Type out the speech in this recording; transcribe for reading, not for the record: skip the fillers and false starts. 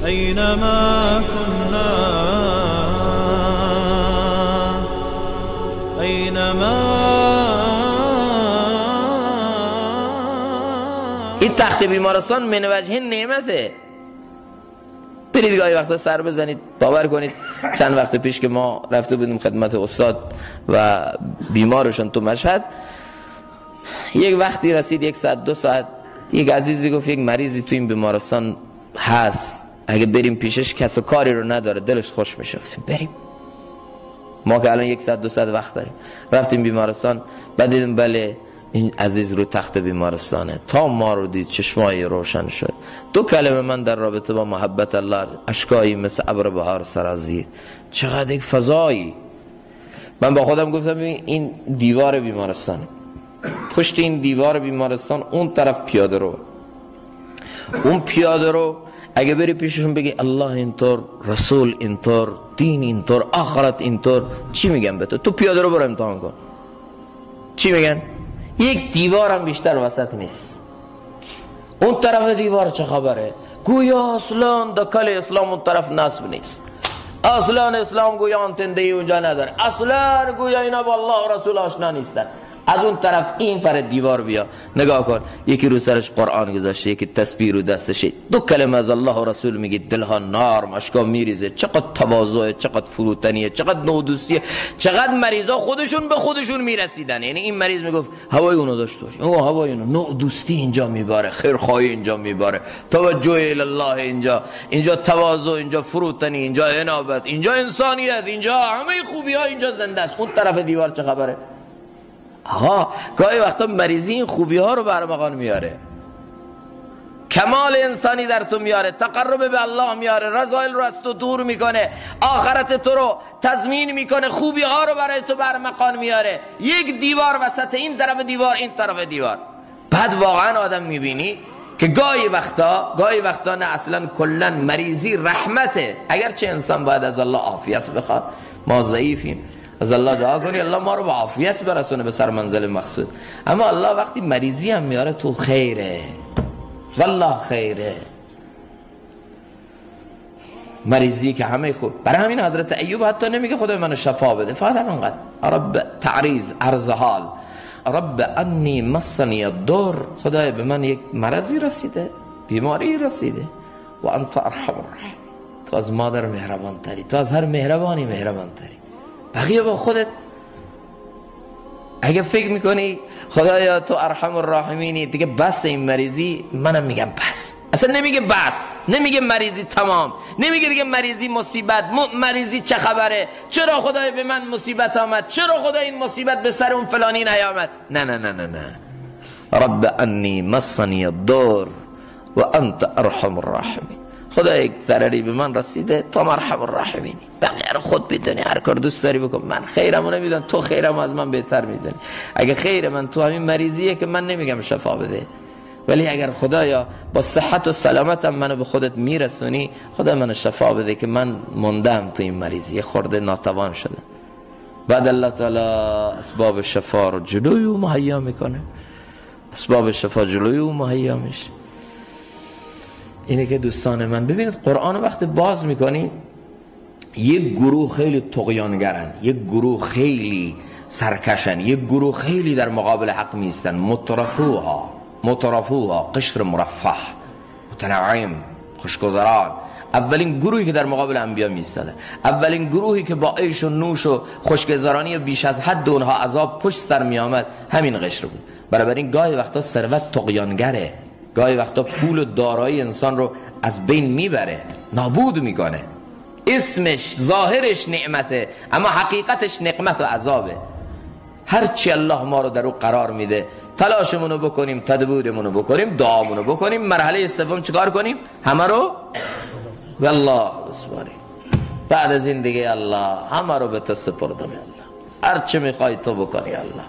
أينما كنا، أينما. این تخت بیمارستان من وجه نعمته. برید گاهی وقتا سر بزنید، باور کنید چند وقت پیش که ما رفته بودیم خدمت استاد و بیمارشون تو مشهد، یک وقتی رسید 1 ساعت 2 ساعت، یک عزیزی گفت یک مریضی تو این بیمارستان هست، اگه بریم پیشش کس و کاری رو نداره، دلش خوش میشه. بریم، ما که الان 1 ساعت 2 ساعت وقت داریم. رفتیم بیمارستان، بعد دیدیم بله این عزیز رو تخت بیمارستانه. تا ما رو دید چشمای روشن شد. 2 کلمه من در رابطه با محبت الله، اشکایی مثل ابر بهار سرازیر. چقدر یک فضایی. من با خودم گفتم این دیوار بیمارستانه، پشت این دیوار بیمارستان اون طرف پیاده رو، اون پیاده رو اگه بری پیششون بگی الله اینطور، رسول اینطور، دین اینطور، آخرت اینطور، چی میگن به تو؟ تو پیاده رو برو امتحان کن. چی میگن؟ یک دیوارم بیشتر وسط نیست. اون طرف دیوار چه خبره؟ گویا اصلا دکل اسلام اون طرف نصب نیست، اصلا اسلام گویا آنتنده اونجا نداره، اصلا گویا اینا با الله و رسول آشنا نیستن. از اون طرف این پر دیوار بیا نگاه کن، یکی رو سرش قرآن گذاشته، یکی تسبیح رو دستشه، 2 کلمه از الله و رسول میگه، دلها نارم، اشکا میریزه. چقدر تواضع، چقدر فروتنیه، چقدر نودوستیه، چقدر مریضا خودشون به خودشون میرسیدن. یعنی این مریض میگفت هوای اونو داشته باش، اون هوای اونو، نودوستی اینجا میباره، خیرخواهی اینجا میباره، توجه الله اینجا، اینجا تواضع، اینجا فروتنی، اینجا انابت، اینجا انسانیت، اینجا همه خوبی ها اینجا زنده است. اون طرف دیوار چه خبره؟ آها، گاهی وقتا مریضی این خوبی ها رو برمغان میاره، کمال انسانی در تو میاره، تقرب به الله میاره، رذایل رو از تو دور میکنه، آخرت تو رو تضمین میکنه، خوبی ها رو برای تو برمغان میاره. یک دیوار وسط، این طرف دیوار، این طرف دیوار. بعد واقعا آدم میبینی که گاهی وقتا نه، اصلا کلا مریضی رحمته. اگرچه انسان باید از الله عافیت بخواد، ما ضعیفیم، از الله دعا کنی الله ما رو به عافیت برسونه به سر منزل مقصود. اما الله وقتی مریضی هم میاره تو خیره، والله خیره. مریضی که همه خوب. برای همین حضرت ایوب حتی نمیگه خدای منو شفا بده، فقط همینقدر رب تعریض، عرض حال، رب انی مسنی الضر، خدای به من یک مرضی رسیده، بیماری رسیده، و انت ارحم الراحمین، تو از مادر مهربان تری، تو از هر مهربانی مهربان تری. بقیه با خودت اگه فکر میکنی خدایا تو ارحم الراحمینی دیگه بس این مریضی، منم میگم بس. اصلا نمیگه بس، نمیگه مریضی تمام، نمیگه دیگه مریضی مصیبت، مریضی چه خبره، چرا خدای به من مصیبت آمد، چرا خدای این مصیبت به سر اون فلانی نیامد. نه نه نه نه نه، رب انی مسنی الضر و انت ارحم الراحمین، خدا یک ضرری به من رسیده، تو ارحم الراحمینی، بقیه رو خود میدونی، هر کار دوست داری بکن، من خیرمو نمیدونم، تو خیرمو از من بهتر میدونی. اگه خیر من تو همین مریضیه که من نمیگم شفا بده، ولی اگر خدایا با صحت و سلامتم منو به خودت میرسونی، خدا منو شفا بده که من موندم تو این مریضی، خورده ناتوان شدم. بعد الله تعالی اسباب شفا رو جلوی او مهیا میکنه، اسباب شفا جلوی او مهیا میشه. اینه که دوستان من ببینید قرآن وقتی باز میکنی، یک گروه خیلی طغیانگرن، یک گروه خیلی سرکشن، یک گروه خیلی در مقابل حق میستن، مترفوها، قشر مرفه، متنعم، خوشگذران. اولین گروهی که در مقابل انبیا میستاده، اولین گروهی که با عیش و نوش و خوشگذرانی بیش از حد اونها عذاب پشت سر میآمد، همین قشر بود. بنابراین گاهی وقتا ثروت طغیانگره، گاهی وقتا پول و دارایی انسان رو از بین میبره، نابود میکنه. اسمش ظاهرش نعمته، اما حقیقتش نقمت و عذابه. هرچی الله ما رو در او قرار میده، تلاشمونو بکنیم، تدبیرمونو بکنیم، دعامونو بکنیم. مرحله سوم چیکار کنیم؟ همه رو والله بسپاریم. بعد از این دیگه الله همه رو به تو سپردم، الله هرچی میخوای تو بکنی الله.